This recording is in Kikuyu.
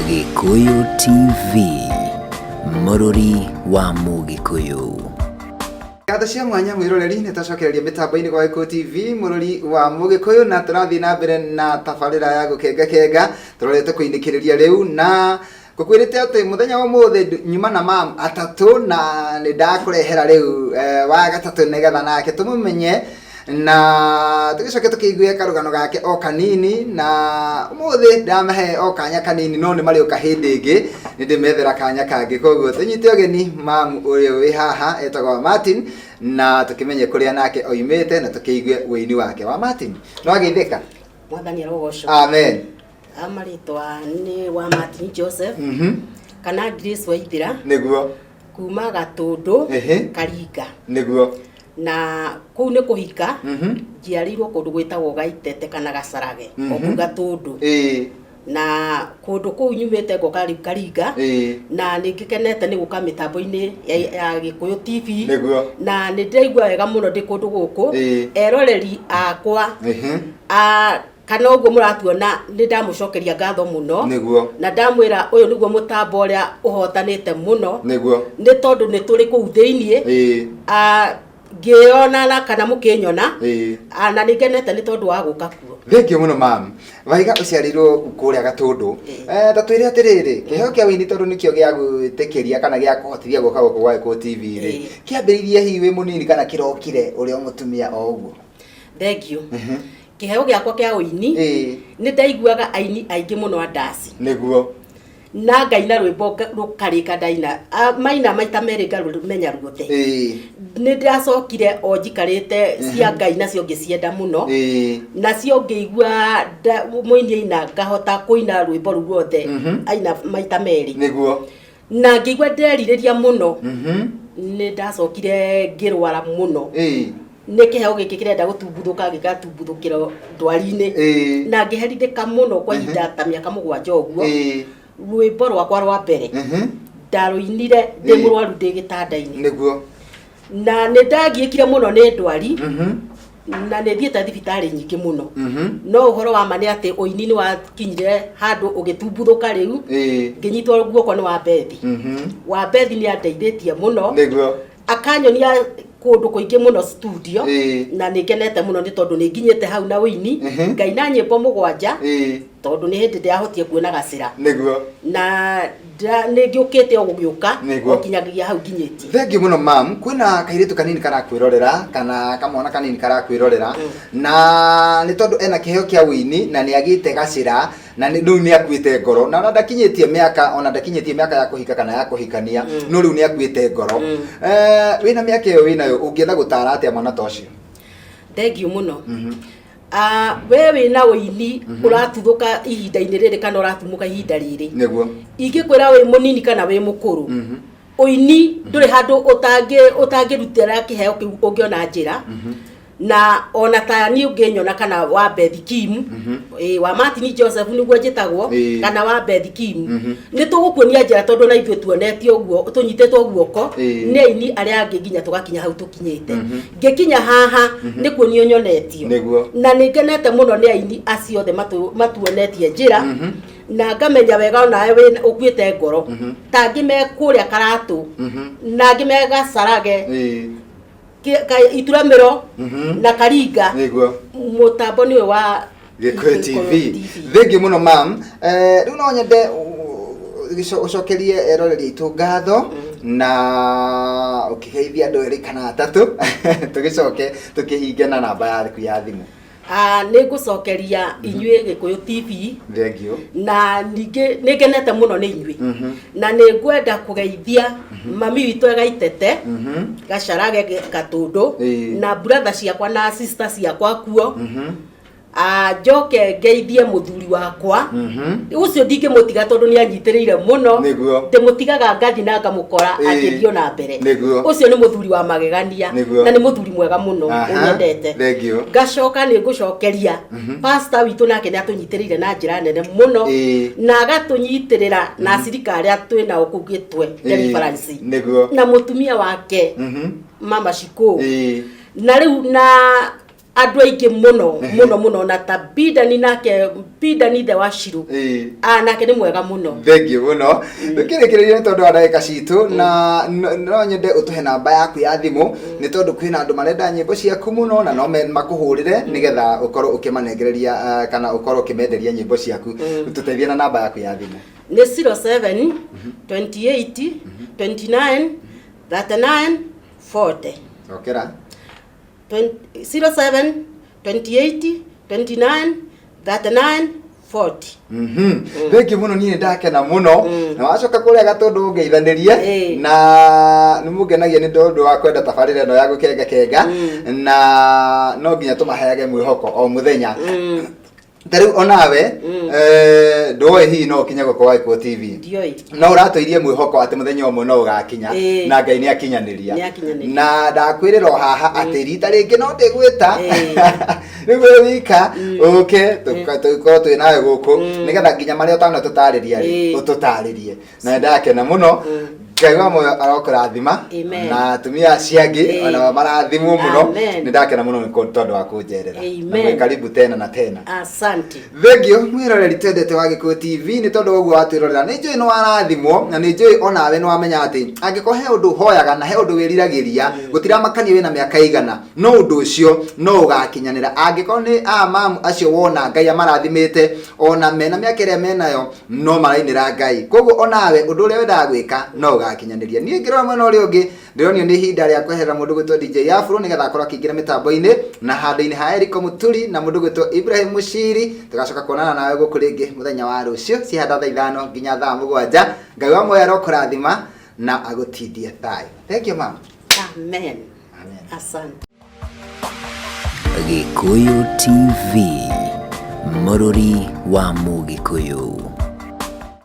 Gĩkũyũ TV, mũrũri wa Mũgĩkũyũ. Ngatho cia mwanya mwĩroreri nĩ twacokereria mĩtambo-inĩ gwa Gĩkũyũ TV mũrũri wa Mũgĩkũyũ na tũrathiĩ na mbere na tabarĩra ya gũkengakenga tũrorete kũinĩkĩrĩria rĩu na ngũkwĩrĩte atĩ mũthenya wa ũmũthĩ nyuma na mam atatũ na nĩ ndakũrehera rĩu wa gatatũ nĩgetha nake tũmũmenye na tũgĩcoke tũkĩigue karũgano gake o kanini na ũmũthĩ ndamahe o kanya kanini no nĩ marĩũka hĩndĩ ĩngĩ nĩ ndĩmethera kanya kangĩ koguo tũnyite ũgeni mamu ũyũ wĩ haha etagwo wa Martin na tũkĩmenye kũrĩa nake oimĩte na tũkĩigue ũini wake wa Martin no ageithĩka. Mwathani arogocwo. Amen. Marĩtwa nĩ wa Martin Joseph kana Grace Waithira. Nĩguo. Kuma Gatũndũ. Karinga. Nĩguo. Na kũu nĩ kũhika. Njiarĩirwo kũndũ gwĩtagwo Gaitete kana Gacarage, o kũu Gatũndũ. Na kũndũ kũu nyumĩte ngoka rĩu Karinga. Na nĩ ngĩkenete nĩ gũka mĩtambo-inĩ ya Gĩkũyũ TV. Nĩguo. Na nĩ ndĩraigua wega mũno ndĩ kũndũ gũkũ. Eroreri akwa a kana ũguo mũratuona nĩ ndamũcokeria ngatho mũno. Nĩguo. Na ndamwĩra ũyũ nĩguo mũtambo ũrĩa ũhotanĩte mũno. Nĩguo. Nĩ tondũ nĩ tũrĩ kũu thĩiniĩ. Ngĩona na kana mũkĩnyona. Na nĩ ngenete nĩ tondũ wa gũka kuo. Thengiũ mũno mam. Waiga ũciarĩirwo kũrĩa Gatũndũ. Ta twĩre atĩrĩrĩ, kĩheo kĩa ũini tondũ nĩkĩo gĩa gwĩtĩkĩria kana gĩa kũhotithia gũka gũkũ gwa Gĩkũyũ TV rĩ, kĩambĩrĩirie hihi wĩ mũnini kana kĩrokire ũrĩ o mũtumia o ũguo? Thengiũ. Kĩheo gĩakwa kĩa ũini, nĩ ndaiguaga aini aingĩ mũno a ndaci. Nĩguo. Na ngaina rwĩmbo rũkarĩka ndaina. Maina maita merĩ ngarũmenya ruothe. Nĩ ndacokire o njikarĩte cia Ngai nacio ngĩcienda mũno. Nacio ngĩigua mũini aina ngahota kũina rwĩmbo rũu ruothe aina maita merĩ. Nĩguo. Na ngĩigua nderirĩria mũno. Nĩ ndacokire ngĩrwara mũno. Nĩ kĩheo gĩkĩ kĩrenda gũtumbuthũka gĩgatumbuthũkĩra ndwari-inĩ. Na ngĩherithĩka mũno kwa ihinda ta mĩaka 7 ũguo. Rwĩmbo rwakwa rwa mbere ndarũinire ndĩ mũrwaru ndĩ gĩtanda-inĩ. Nĩguo. Na nĩ ndagiĩkire mũno nĩ ndwari. Na nĩ thiĩte thibitarĩ nyingĩ mũno. No ũhoro wa ma nĩ atĩ ũini nĩ wakinyire handũ ũgĩtumbuthũka rĩu. Ngĩnyitwo guoko nĩ Wambethi. Wambethi nĩ andeithĩtie mũno. Nĩguo. Akanyonia kũndũ kũingĩ mũno studio. Na nĩ ngenete mũno nĩ tondũ nĩ nginyĩte hau na ũini. Ngaina nyĩmbo 7. Tondũ nĩ hĩndĩ ndĩrahotire kuona gacĩra. Nĩguo. Na nĩ ngĩũkĩte o gũgĩũka, Nĩguo. o kinyagia hau nginyĩtie. Thengiũ mũno mam, kwĩna kairĩtu kanini karakwĩrorera kana kamwana kanini karakwĩrorera na nĩ tondũ ena kĩheo kĩa ũini na nĩ agĩte gacĩra na rĩu nĩ akuĩte ngoro na ona ndakinyĩtie mĩaka, ona ndakinyĩtie mĩaka ya kũhika kana ya kũhikania, no rĩu nĩ akuĩte ngoro. Wĩna mĩaka ĩyo wĩnayo ũngĩenda gũtara atĩa mwana ta ũcio? Thengiũ mũno. We wĩna ũini ũratuthũka ihinda-inĩ rĩrĩ kana ũratumũka ihinda rĩrĩ. Nĩguo. Ingĩkwĩra wĩ mũnini kana wĩ mũkũrũ. Ũini ndũrĩ handũ ũtangĩrutĩra kĩheo kĩu ũngĩona njĩra. Na ona ta niĩ ũngĩnyona kana wa Beth Kim, wa Martin Joseph nĩguo njĩtagwo, kana wa Beth Kim. Nĩ tũgũkuonia njĩra tondũ na ithuĩ tuonetio ũguo, tũnyitĩtwo guoko nĩ aini arĩa angĩ nginya tũgakinya hau tũkinyĩte. Ngĩkinya haha nĩ kuonio nyonetio. Nĩguo. Na nĩ ngenete mũno nĩ aini acio othe matuonetie njĩra. Na ngamenya wega onawe wĩ ũkuĩte ngoro. Ta angĩ me kũrĩa Karatũ, na angĩ me Gacarage, Ituramĩro, na Karinga. Nĩguo. Mũtambo nĩ ũyũ wa Gĩkũyũ Gĩkũyũ TV. TV. Thengiũ mũno mam. Rĩu no nyende ũcokerie eroreri aitũ ngatho na ũkĩgeithia andũ erĩ kana atatũ tũgĩcoke tũkĩhinge na namba yaku ya thimũ. Nĩ ngũcokeria inyuĩ Gĩkũyũ TV. Thengiũ. Na ningĩ nĩ ngenete mũno nĩ inyuĩ. Na nĩ ngwenda kũgeithia mami witũ e Gaitete, Gacarage Gatũndũ, na brother ciakwa na sister ciakwa kuo. Njoke ngeithie mũthuri wakwa. Ũcio ndingĩmũtiga tondũ nĩ anyitĩrĩire mũno. Nĩguo. Ndĩmũtigaga ngathi na ngamũkora agĩthiĩ ona mbere. Nĩguo. Ũcio nĩ mũthuri wa magegania. Nĩguo. Na nĩ mũthuri mwega mũno, ũnyendete. Thengiũ. Ngacoka nĩ ngũcokeria pastor witũ nake nĩ atũnyitĩrĩire na njĩra nene mũno. Na agatũnyitĩrĩra na acirika arĩa twĩ nao kũu Gĩtwe, Deliverance. Nĩguo. Na mũtumia wake, Mama Shiko. Na rĩu na Andũ aingĩ mũno mũno mũno, na ta Bidani, nake Bidani ithe wa Shiru. Ah, nake nĩ mwega mũno. Thengiũ mũno. Tũkĩrĩkĩrĩria, nĩ tondũ wa ndagĩka citũ, na no nyende ũtũhe namba yaku ya thimũ, nĩ tondũ kwĩna andũ marenda nyĩmbo ciaku mũno na no makũhũrĩre nĩgetha ũkorwo ũkĩmanengereria kana ũkorwo ũkĩmenderia nyĩmbo ciaku. Tũteithie na namba yaku ya thimũ. Nĩ 07 28 29 39 40. Cokera. 07 28 29 39 40. Thengiũ mũno, niĩ nĩ ndakena mũno na wacoka kũrĩa Gatũndũ ũngeithanĩrie. Na nĩ mũngenagia nĩ tondũ wa kwenda tabarĩra ĩno ya gũkenga kenga, na no nginya tũmaheage mwĩhoko o mũthenya. Ta rĩu onawe ndũĩ hihi no ũkinye gũkũ wa Gĩkũyũ TV. Ndiũĩ. No ũratũirie mwĩhoko atĩ mũthenya ũmwe no ũgakinya. Na Ngai nĩ akinyanĩria. Nĩ akinyanĩria. Na ndakwĩrĩra o haha atĩ rita rĩngĩ no ndĩgwĩta rĩu wĩ wika ũke tũkorwo twĩ nawe gũkũ, nĩgetha nginya marĩa ũtanatũtarĩria rĩ, ũtũtarĩrie. Na ndakena mũno. Ngai wa muoyo arokũrathima. Amen. Na atumia acio angĩ ona marathimwo mũno. Amen. Nĩ ndakena mũno nĩ tondũ wa kũnjerera. Na Amen. mwĩ karibu tena na tena. Asante. Thengio mwĩroreri twendete wa Gĩkũyũ TV nĩ tondũ wa ũguo watwĩrorera. Nĩ njũĩ nĩ warathimwo, na nĩ njũĩ onawe nĩ wamenya atĩ angĩkorwo he ũndũ ũhoyaga na he ũndũ wĩriragĩria, gũtiramakania wĩna mĩaka ĩigana, no ũndũ ũcio no ũgakinyanĩra. Angĩkorwo nĩ a mamu acio wona Ngai amarathimĩte, ona mena mĩaka ĩrĩa menayo no marainĩra Ngai, koguo onawe ũndũ ũrĩa wendaga gwĩka no ũgakinyanĩria. Niĩ ngĩrora mwena ũrĩa ũngĩ, ndĩronio nĩ ihinda rĩa kweherera mũndũ gwĩtwo DJ Afro nĩgetha akorwo akĩingĩra mĩtambo-inĩ na handũ-inĩ ha Eriko Mũturi na mũndũ gwĩtwo Ibrahim Mushiri. Tũgacoka kuonana nawe gũkũ rĩngĩ mũthenya wa rũciũ cihanda thaa 5 nginya thaa 7. Ngai wa muoyo arokũrathima na agũtindie thayũ. Thank you, ma'am. Amen. Amen. Asante. Gĩkũyũ TV, mũrũri wa Mũgĩkũyũ.